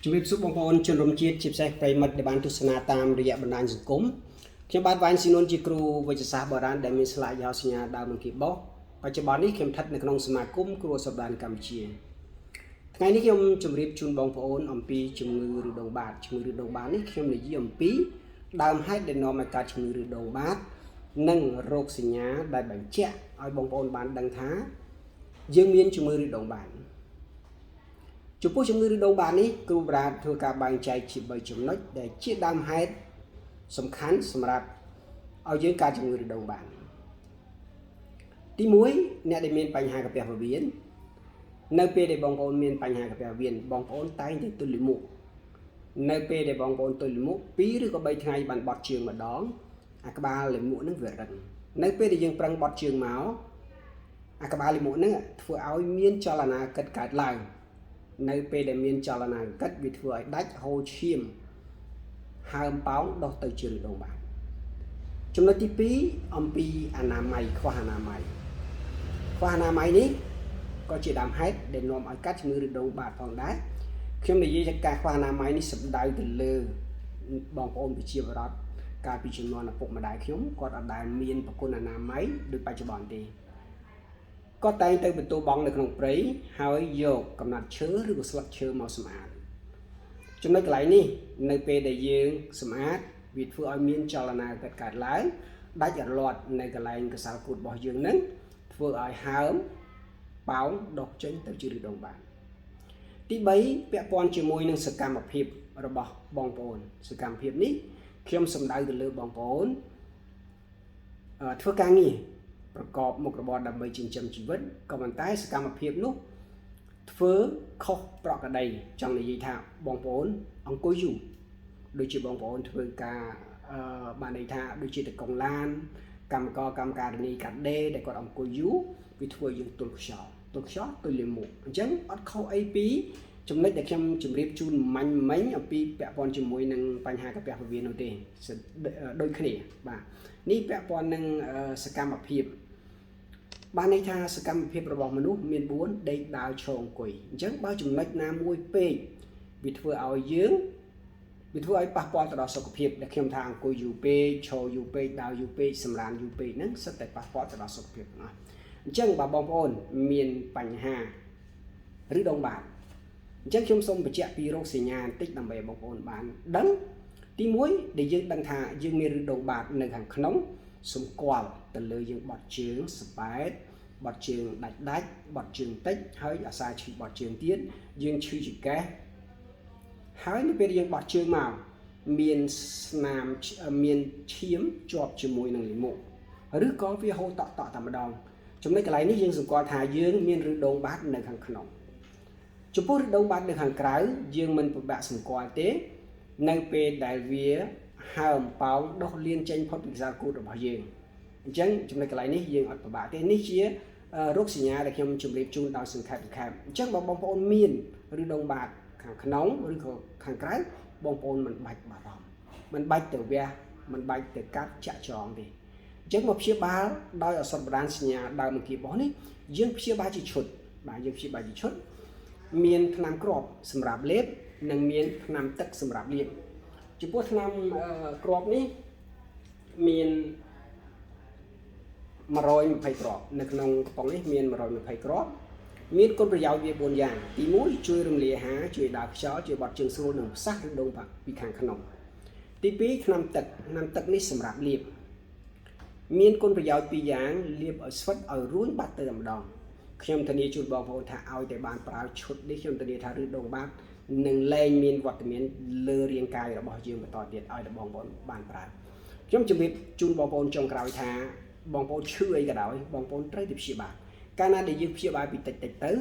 ជំរាបសួរបងប្អូនជនរួមជាតិជាពិសេសប្រិយមិត្តដែលបានទស្សនាតាមរយៈបណ្ដាញសង្គមខ្ញុំបាទវ៉ាញស៊ីនួនជាគ្រូវិទ្យាសាស្ត្របុរាណដែលមានស្លាកយីហោសញ្ញាដើមអង្គារបោះបច្ចុប្បន្ននេះខ្ញុំស្ថិតនៅក្នុងសមាគមគ្រូសប្តាហ៍កម្ពុជាថ្ងៃនេះខ្ញុំជម្រាបជូនបងប្អូនអំពីជំងឺឫដុងបាតជំងឺឫដុងបាតនេះខ្ញុំនិយាយអំពីដើមហេតុដែលនាំឲ្យកើតជំងឺឫដុងបាតនិងរោគសញ្ញាដែលបញ្ជាក់ឲ្យបងប្អូនបានដឹងថាយើងមានជំងឺឫដុងបាត ចំពោះជំងឺឫដុងបាតនេះគ្រូប្រាទ្ធ្វើការបែងចែកជា3ចំណុចដែលជាដើមហេតុសំខាន់សម្រាប់ឲ្យយើងកើតជំងឺឫដុងបាតទី1អ្នកដែលមានបញ្ហាកាពះពោះវៀននៅពេលដែលបងប្អូនមានបញ្ហាកាពះពោះវៀនបងប្អូនតែងតែទល់លាមកនៅពេលដែលបងប្អូនទល់លាមក2ឬក៏3ថ្ងៃបានបត់ជើងម្ដងអាក្បាលលាមកនឹងវារឹងនៅពេលដែលយើងប្រឹងបត់ជើងមកអាក្បាលលាមកនឹងធ្វើឲ្យមានចលនាកិតកើតឡើង នៅពេលដែលមានចលនាកិតវាធ្វើឲ្យដាច់ហូរឈាមហើមប៉ោងដុះទៅជាឫដុងបាតចំណុចទី2អំពីអនាម័យខ្វះអនាម័យខ្វះអនាម័យនេះក៏ជាដើមហេតុដែលនាំឲ្យកាត់ជំងឺឫដុងបាតផងដែរខ្ញុំនិយាយថាការខ្វះអនាម័យនេះសំដៅទៅលើបងប្អូនប្រជាពលរដ្ឋកាលពីជំនាន់ឪពុកម្ដាយខ្ញុំគាត់អត់ដែលមានប្រគុណអនាម័យដូចបច្ចុប្បន្នទេ ក៏តែងទៅបន្ទោបង់នៅក្នុងព្រៃហើយយកកំណាត់ឈើឬក៏ស្លឹកឈើមកសម្អាតចំណុចកន្លែងនេះនៅពេលដែលយើងសម្អាតវាធ្វើឲ្យមានចលនាកើតកើតឡើងដាច់រលាត់នៅកន្លែងកសាលគូតរបស់យើងនឹងធ្វើឲ្យហើមប៉ោងដុះចេញទៅជាឫដុងបានទី3ពាក់ព័ន្ធជាមួយនឹងសកម្មភាពរបស់បងប្អូនសកម្មភាពនេះខ្ញុំសំដៅទៅលើបងប្អូនធ្វើការងារប្រកបមុខរបរដើម្បីចិញ្ចឹមជីវិតក៏ប៉ុន្តែសកម្មភាពនោះធ្វើខុសប្រក្រតីចង់និយាយថាបងប្អូនអង្គុយយូរដូចជាបងប្អូនធ្វើការបានន័យថាដូចជាតកងឡានកម្មករកម្មការិនីកាត់ដេរដែលគាត់អង្គុយយូរវាធ្វើយើងទល់ខ្យល់ទល់ខ្យល់ទល់លាមកអញ្ចឹងអត់ខុសអីពីចំណុចដែលខ្ញុំជម្រាបជូនមាញ់មិញអំពីពាក់ព័ន្ធជាមួយនឹងបញ្ហាកាពះពោះវៀននោះទេដូចគ្នាបាទនេះពាក់ព័ន្ធនឹងសកម្មភាពបានន័យថាសកម្មភាពរបស់មនុស្សមាន4ដេកដើរឈរអង្គុយអញ្ចឹងបើចំណុចណាមួយពេកវាធ្វើឲ្យយើងវាធ្វើឲ្យប៉ះពាល់ទៅដល់សុខភាពដែលខ្ញុំថាអង្គុយយូរពេកឈរយូរពេកដើរយូរពេកសម្រានយូរពេកហ្នឹងសិតតែប៉ះពាល់ទៅដល់សុខភាពទាំងអស់អញ្ចឹងបើបងប្អូនមានបញ្ហាឬដងបាតអញ្ចឹងខ្ញុំសូមបញ្ជាក់ពីរោគសញ្ញាបន្តិចដើម្បីបងប្អូនបានដឹងទី1ដែលយើងដឹងថាយើងមានឬដងបាតនៅខាងក្នុងសម្គាល់ទៅលើយើងបត់ជើងស្បែកបត់ជើងដាច់ដាច់បត់ជើងតិចហើយអាសាឈឺបត់ជើងទៀតយើងឈឺចង្កេះហើយនៅពេលយើងបត់ជើងមកមានស្នាមមានឈាមជាប់ជាមួយនឹងលាមកឬក៏វាហូរតក់តក់តែម្ដងចំណុចកន្លែងនេះយើងសម្គាល់ថាយើងមានឫដុងបាតនៅខាងក្នុងចំពោះឫដុងបាតនៅខាងក្រៅយើងមិនពិបាកសម្គាល់ទេនៅពេលដែលវាហើមប៉ោងដុះលៀនចេញផុតពីខ្សែគូតរបស់យើងអញ្ចឹងចំណុចកន្លែងនេះយើងអត់ពិបាកទេនេះជារោគសញ្ញាដែលខ្ញុំជម្រាបជូនដោយសង្ខេបសង្ខេបអញ្ចឹងបើបងប្អូនមានឫដុងបាតខាងក្នុងឬក៏ខាងក្រៅបងប្អូនមិនបាច់បារម្ភមិនបាច់ទៅវះមិនបាច់ទៅកាត់ចាក់ចងទេអញ្ចឹងមកព្យាបាលដោយអសត់បុរាណសញ្ញាដើមអង្គាបោះនេះយើងព្យាបាលជាឈុតបាទយើងព្យាបាលជាឈុតមានថ្នាំគ្រាប់សម្រាប់លេបនិងមានថ្នាំទឹកសម្រាប់លាបចំពោះថ្នាំគ្រាប់នេះមាន120គ្រាប់នៅក្នុងកំប៉ុងនេះមាន120គ្រាប់មានគុណប្រយោជន៍វា4យ៉ាងទី1ជួយរំលាយអាហារជួយដើរខ្យល់ជួយបត់ជើងស្រួលនិងផ្សះឬដងពីខាងក្នុងទី2ថ្នាំទឹកថ្នាំទឹកនេះសម្រាប់លាបមានគុណប្រយោជន៍2យ៉ាងលាបឲ្យស្វិតឲ្យរួញបាត់ទៅតែម្ដងខ្ញុំធានាជូនបងប្អូនថាឲ្យតែបានប្រើឈុតនេះខ្ញុំធានាថាឬដងបាតនឹងលែងមានវត្តមានលើរាងកាយរបស់យើងបន្តទៀតឲ្យតែបងប្អូនបានប្រើខ្ញុំជម្រាបជូនបងប្អូនចុងក្រោយថាបងប្អូនឈឺអីក៏ដោយបងប្អូនត្រូវតែព្យាបាលកាលណាដែលយើងព្យាបាលពីតិចតិចទៅ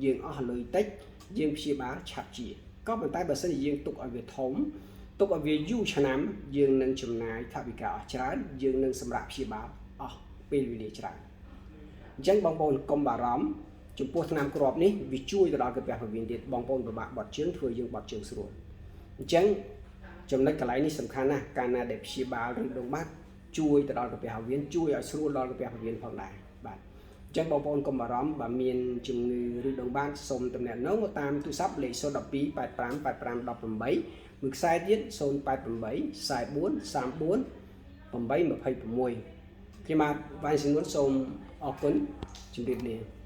យើងអស់លុយតិចយើងព្យាបាលឆាប់ជាក៏ប៉ុន្តែបើសិនជាយើងទុកឲ្យវាធំទុកឲ្យវាយូរឆ្នាំយើងនឹងចំណាយថវិកាអស់ច្រើនយើងនឹងសម្រាប់ព្យាបាលអស់ពេលវេលាច្រើនអញ្ចឹងបងប្អូនកុំបារម្ភចំពោះថ្នាំគ្រាប់នេះវាជួយទៅដល់កាពះពោះវៀនទៀតបងប្អូនពិបាកបត់ជើងធ្វើយើងបត់ជើងស្រួលអញ្ចឹងចំណុចកន្លែងនេះសំខាន់ណាស់កាលណាដែលព្យាបាលឬដងបាត់ជួយទៅដល់កាពះពោះវៀនជួយឲ្យស្រួលដល់កាពះពោះវៀនផងដែរបាទ អញ្ចឹងបងប្អូនកុំបារម្ភបើមានជំងឺឬដងបានសូមតំណាក់ណងមកតាមទូរស័ព្ទលេខ012 85 85 18មួយខ្សែទៀត088 44 34 826ខ្ញុំបាទវ៉ាញ់ស៊ីនួនសូមអរគុណជម្រាបលា។